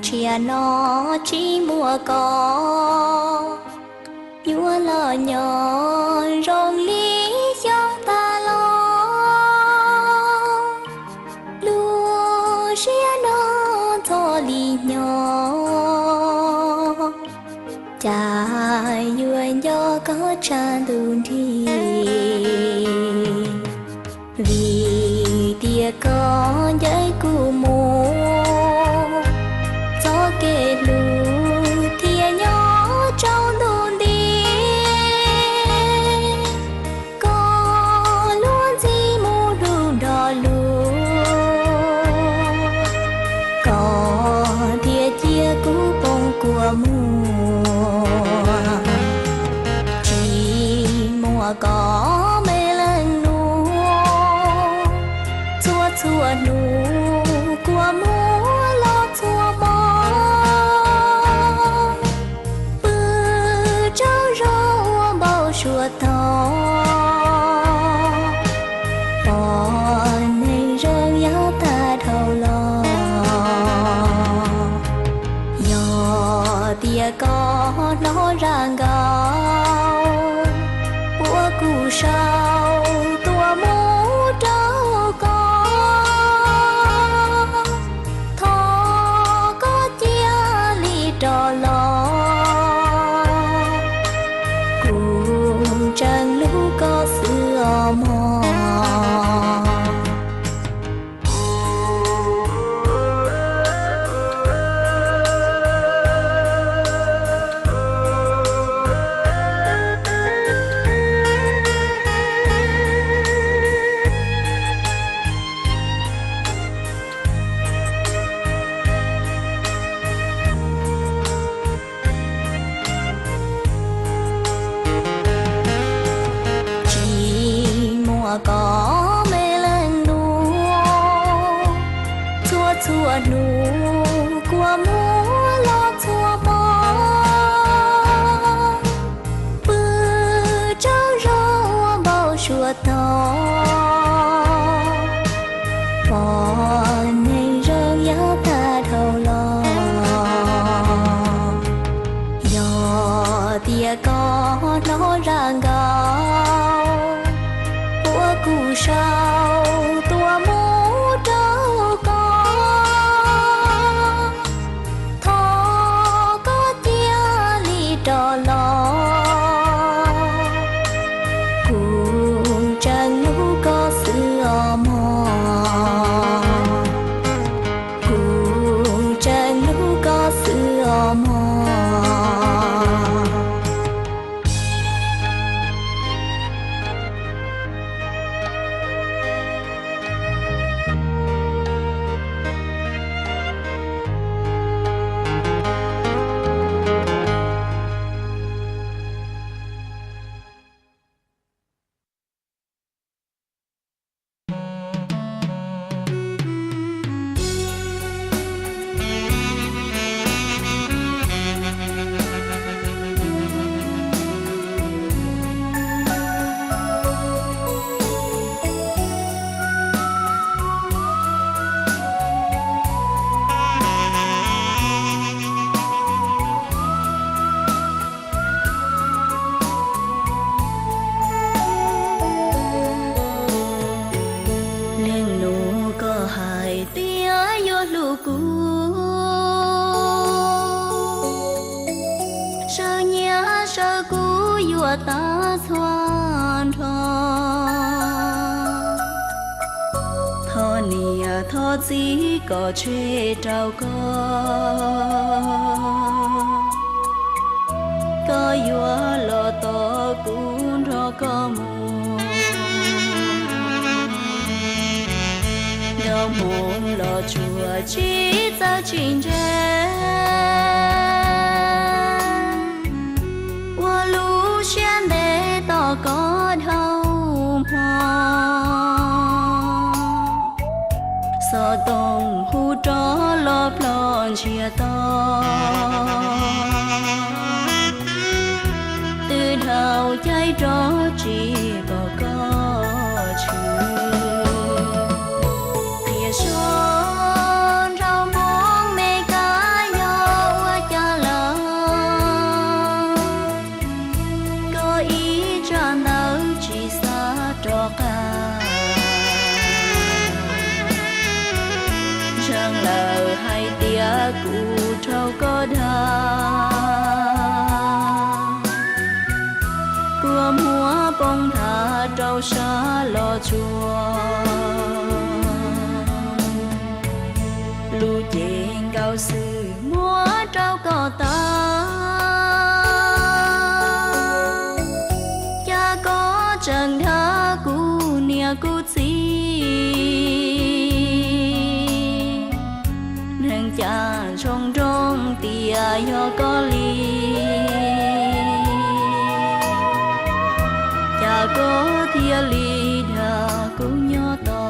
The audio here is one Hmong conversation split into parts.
Sia no tsis muaj koj, nyuaj los nyob zoo li xyoo tas los. Lub siab no ntxhov li nyob, cas yuav nco koj tshav ntuj nrig. Vim tias koj ncaim kuv mus, txoj kev hlub thiaj nyob tsaus ntuj nti. Koj luag ntxhi mus hlub nrog luag, koj thiaj cia kuv poob kua muag. Tsis muaj koj me leej nus, txhua txhua hnub kua muag los txhua hmo. Pw tsaug zog ua npau suav tog, pom neeg zoo yam tag dhau los. Yog tias koj hnov zaj nkauj uas kuv sau tuaj mus rau koj, thov koj cia li rov los, kuv tseem hlub koj xwb os mog. Tsis muaj koj me leej nus, txhua txhua hnub kua muag los txhua hmo. Pw tsaug zog ua npau suav tog, pom neeg zoo yam tag dhau los. Yog tias koj hnov zaj nkauj uas kuv sau tuaj mus rau koj, thov koj cia li rov los, kuv tseem hlub koj xwb os mog. Kuv tseem hlub koj xwb os mog. Leej nus koj hais tias yuav hlub kuv, sawv nyiam sawv kub yuav tag txhua nrho. Thov niam thov txiv kom tseg rau koj, koj yuav los tos kuv nrog koj mus. Nco hmoov los tsuas tsis txawj tsis ntse, ua lub siab ntev tos koj dhau hmo. Xov tooj hu rov los plhov ntsiag to, twb dhau caij rov tsis pom koj tshwm. Qhia zog nraug Hmoob Mes Kas dag, kua muag poob nthav rau sab los tsuag. Lub cev nkauj xwm muab rau koj tag, cas koj tseem dag kuv niam kuv txiv. Neeg cas ntsoov nroo tias yog koj li, cas koj thiaj li dag kuv nyob tos.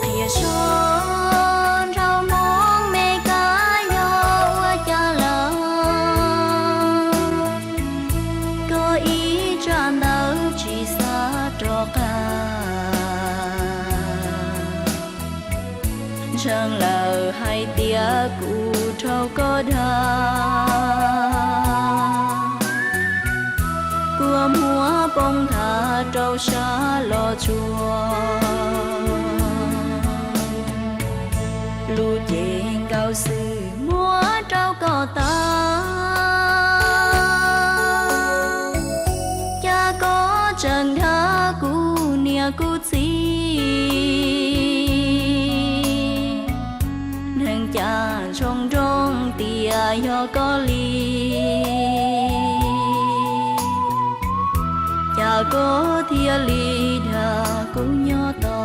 Qhia sov nraug Hmoob Mes Kas yog ua cas lawm, koj ib tsam ntawd tsis xav rov qab. Ntseeg lawm hais tias kuv raug koj dag, kua muag poob nthav rau sab los tsuag. Lub cev nkauj xwm muab rau koj tag, cas koj tseem dag kuv niam kuv txiv. Neeg cas ntsoov nroo tias yog koj li, cas koj thiaj li dag kuv nyob tos.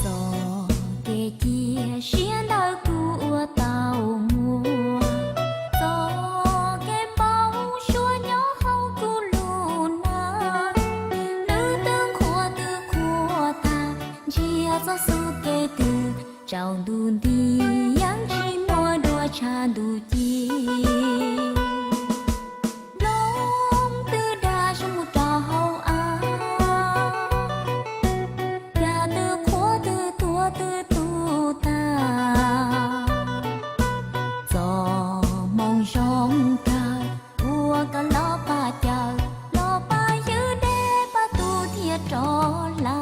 Txoj kev cia siab ntawd kuv ua tau muaj, txoj kev npau suav nyob hauv kuv lub nab, nws twb qhuav twb qhuav tag, ntsia txoj xub kev twg tsaus ntuj nti, yeej tsis muaj dua tshav ntuj ci. Nplooj twb dag zoo mus rau hauv av, yam twb qhuav twb tuag twb tu tag. Txoj moo zoo kawg uas koj los pab caw, los pab ywg deb pab tu thiaj rov hla.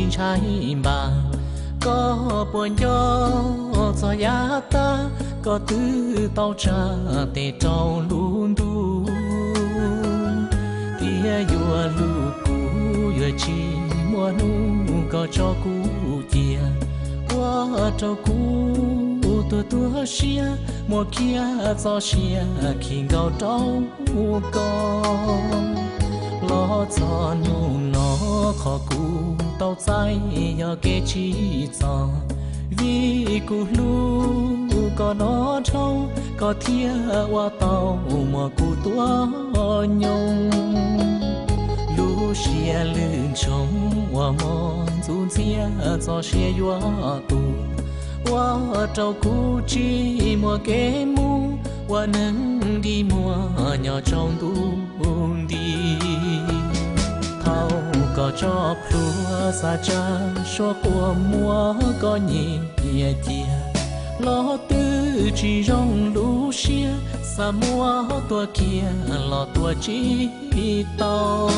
ntshai npaum, koj puas nco txog yav tag koj twb tau tsa tes rau lub ntuj, thiab yuav hlub kuv yuav tsis muaj hnub koj tso kuv cia, ua rau kuv tuag tuag siab, muaj kiag txoj sia khi nkaus rau koj. Los txog hnub no qhov kuv tau txais yog kev tsim txom, vim kuv hlub koj nrov nrhoo, koj thiaj ua tau muab kuv tua nyoog. Lub siab lwj ntsoov uas mob ntxuv ntxiag txoj sia yuav tu, ua rau kuv tsis muaj kev mus, ua neeg dig muag nyob tsaus ntuj nti. Thaum koj tso plhuav xa tsa suab quas muag koj nyiam cia, los twb tsis zoo lub siab, xa muab tua kiag los tua tsis tau.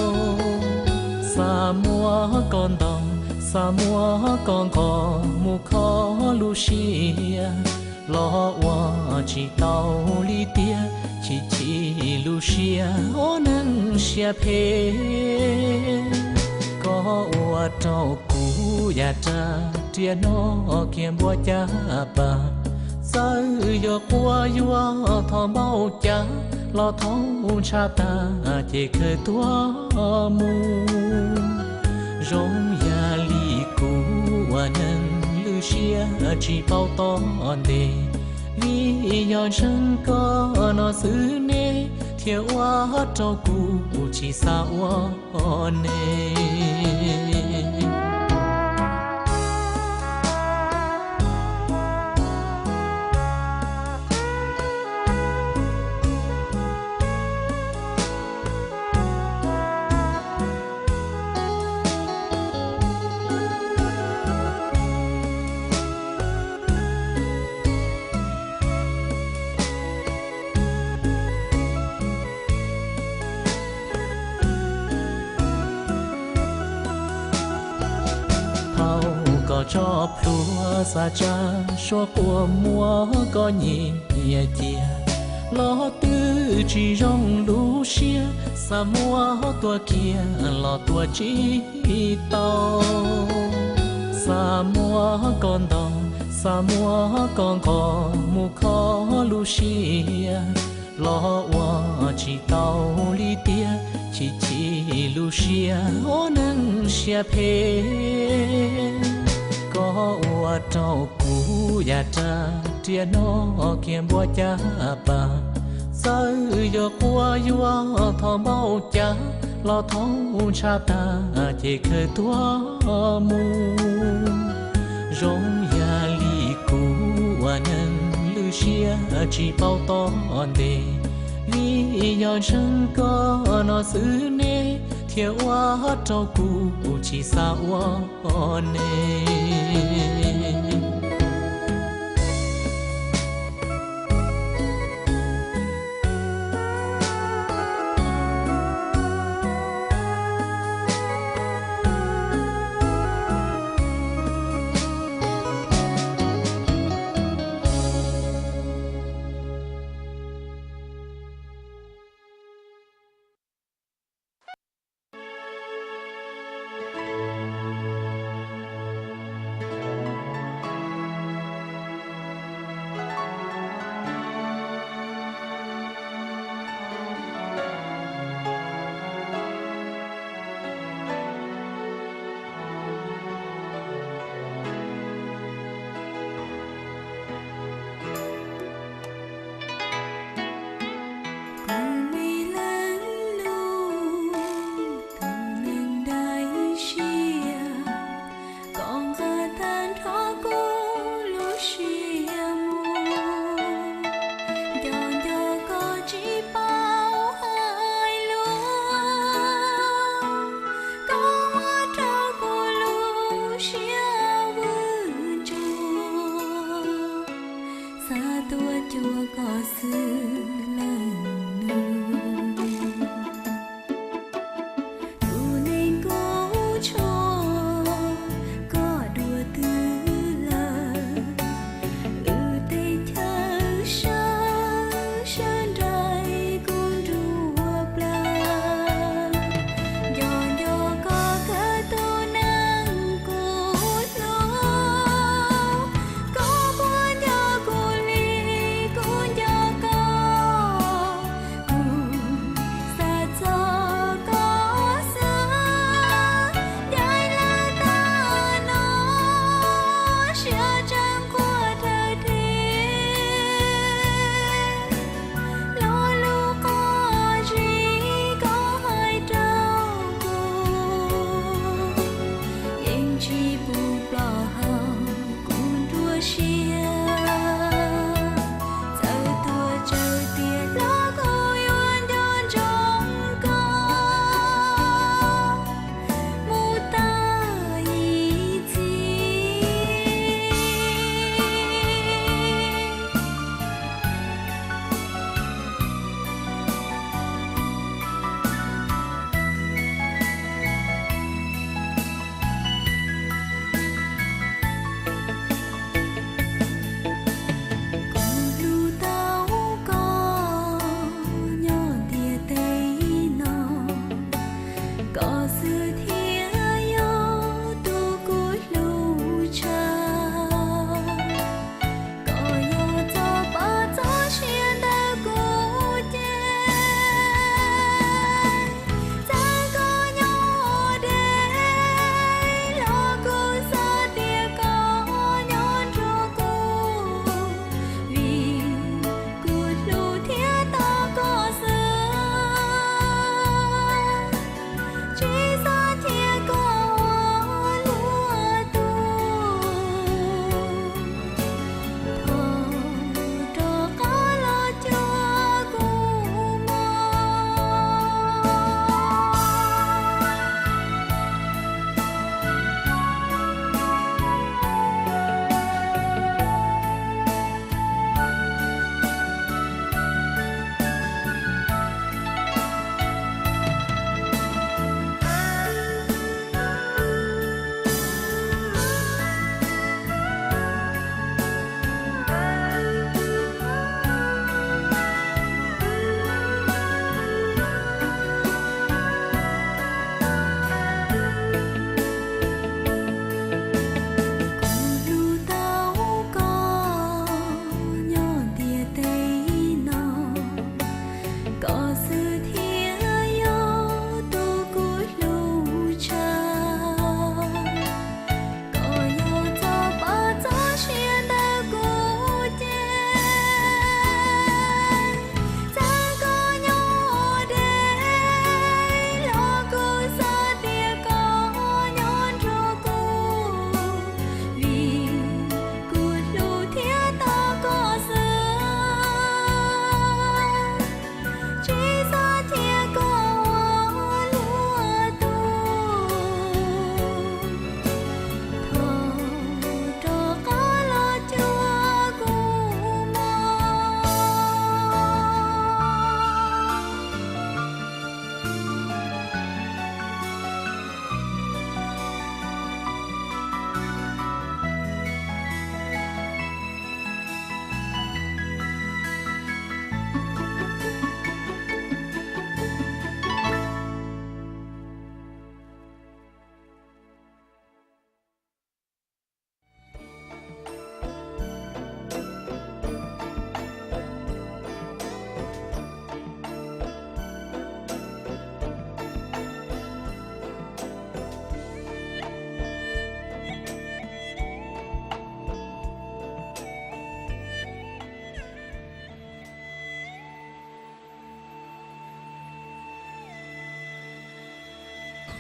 Xa muab koj ntaus, xa muab koj nqos mus kho lub siab, los ua tsis tau li tiag, chim chim lub siab ob neeg siab phem. Koj ua rau kuv yam raj riam no kiag npuab caj pas, txawm yog quas yuav thov npaum cas los thaub ntshav tag ces khaws tuag mus. Zoo yam li kuv ua neeg lwj siab tsis paub tom ntej, vim yog ntseeg koj no xwb ne, thiaj ua rau kuv tsis xav ua ne. Thaum koj tso plhuav xa tsa suab quas muag koj nyiam cia, los twb tsis zoo lub siab, xa muab tua kiag los tua tsis tau. Xa muab koj ntaus, xa muab koj nqos mus kho lub siab, los ua tsis tau li tiag, chim chim lub siab ob neeg siab phem. Koj ua rau kuv yam raj riam no kiag npuab caj pas, txawm yog quas yuav thov npaum cas los thaub ntshav tag ces khaws tuag mus. Zoo yam li kuv ua neeg lwj siab tsis paub tom ntej, vim yog ntseeg koj no xwb ne, thiaj ua rau kuv tsis xav ua ne. Tus me leej nus, tus neeg daim siab, koj nqa tag nrho kuv lub siab mus. Nco nco koj tsis paub hais lus, koj ua rau kuv lub siab vwm tsuag. Xav tuaj cuag koj xwb leej nus. Tus neeg kuv tshuaj, Tsis pub ploj hau kuv nruab siab, txawm tuag tsawg tiag los kuv yuav nco ntsoov koj mus tag ib txhis. Kuv hlub tau koj nyob ntiaj teb no, koj xwb thiaj yog tus kuv hlub tshaj. Koj yog txoj paj txoj sia ntawm kuv cev, txawm koj nyob deb los kuv xav tias koj nyob nrog kuv, vim kuv hlub thiab tos koj xwb. Tsis xav cia koj ua luag tug, thov rov qab los cuag kuv mog. Kuv hlub tau koj nyob ntiaj teb no, koj xwb thiaj yog tus kuv hlub tshaj. Koj yog txoj paj txoj sia ntawm kuv cev, txawm koj nyob deb los kuv xav tias koj nyob nrog kuv, vim kuv hlub thiab tos koj xwb. Tsis xav cia koj ua luag tug, thov rov qab los cuag kuv mog.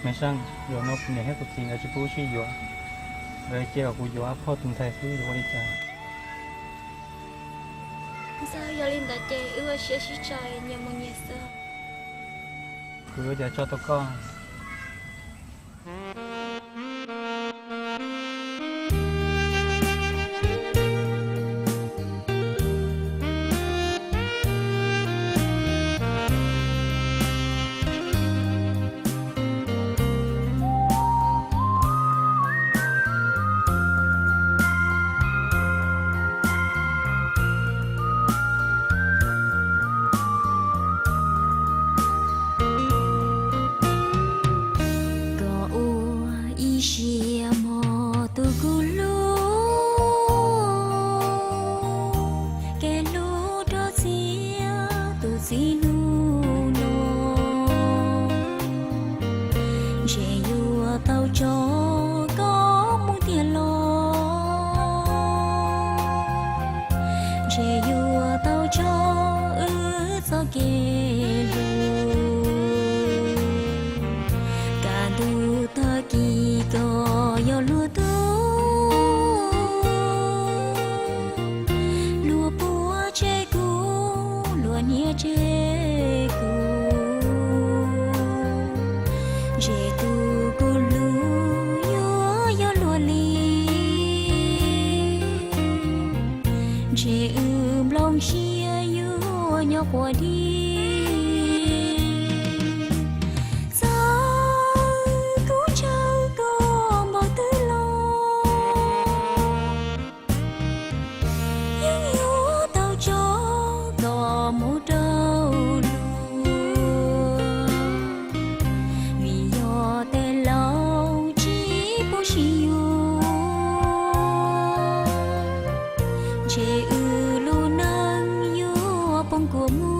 Me Xeeb, zaum no kuv niam thiab kuv txiv nkawd tsis pub wb sib yuav, nkawd cia kom kuv yuav phauj tus ntxhais xwb yuav ua li cas? Yog li ntawd ces wb ua siab sib tso nyias mus nyias xwb. Kuv yuav ua cas tso tau koj. Koj ua ib siab mog tus kuv hlub, kev hlub rau txhiab tus txij hnub no. Ntshe yuav tau tso koj mus tiag los, ntshe yuav tau tso wb txoj kev hlub. Kaj ntug tag kis koj yog ua dib. Txawm kuv ntshaw koj npaum twg los, yeej yuav tau tso koj mus rau luag, vim yog tej laus tsis pub sib yuav, ntshe wb lub neej yuav poob kua muag.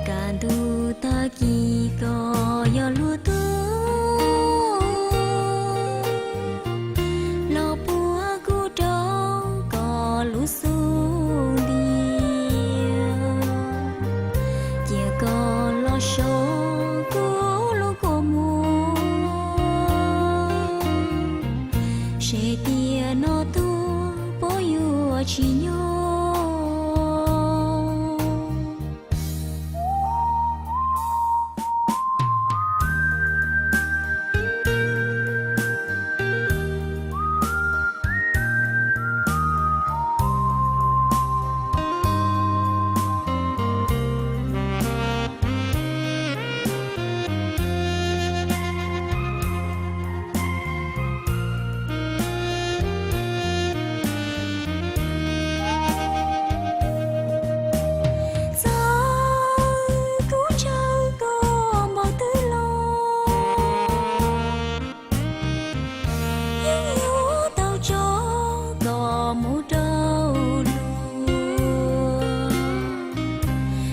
Kaj ntug tag kis koj yog luag tug los puag kuv rau koj lub xub ntiag, cia koj los so kuv lub kua muag, seb tiam no tuag puas yuav tsis nyob. Txawm kuv ntshaw koj npaum twg los, yeej yuav tau tso koj mus rau luag,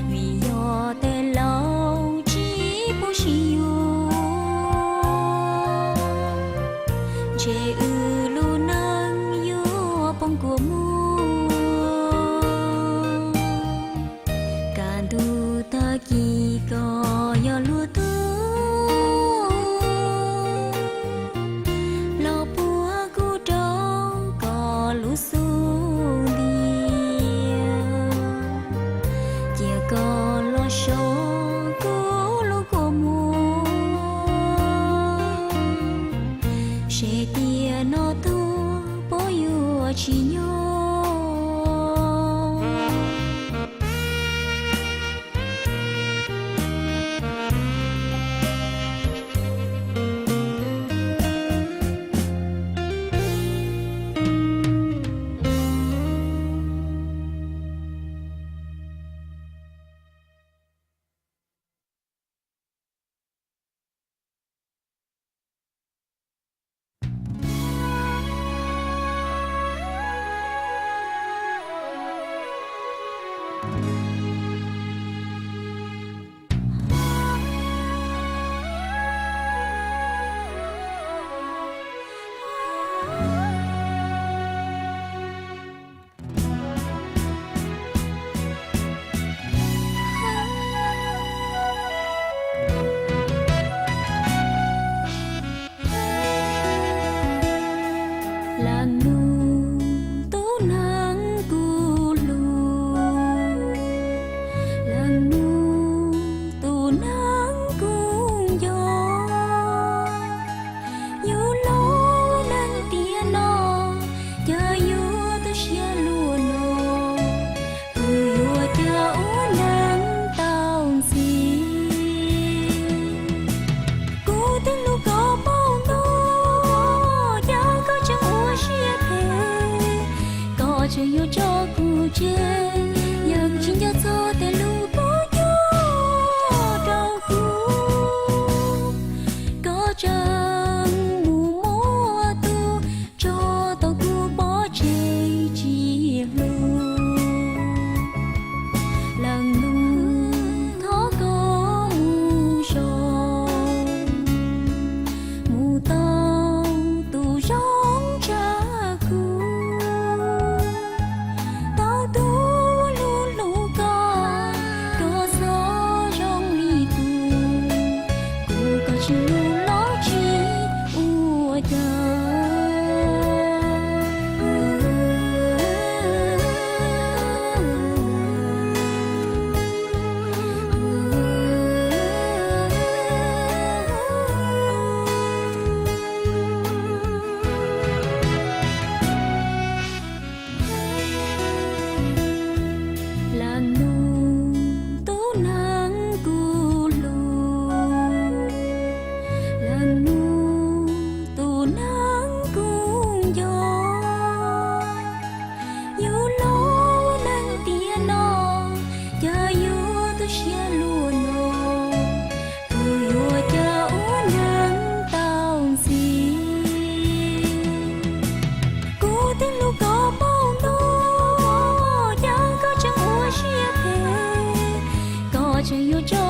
vim yog tej laus tsis pub sib yuav, ntshe wb lub neej yuav poob kua muag. Kaj ntug tag kis koj yog luag tug los puag kuv rau koj lub xub ntiag, cia koj los so kuv lub kua muag, seb tiam no tuag puas yuav tsis nyob. Tseem yuav tso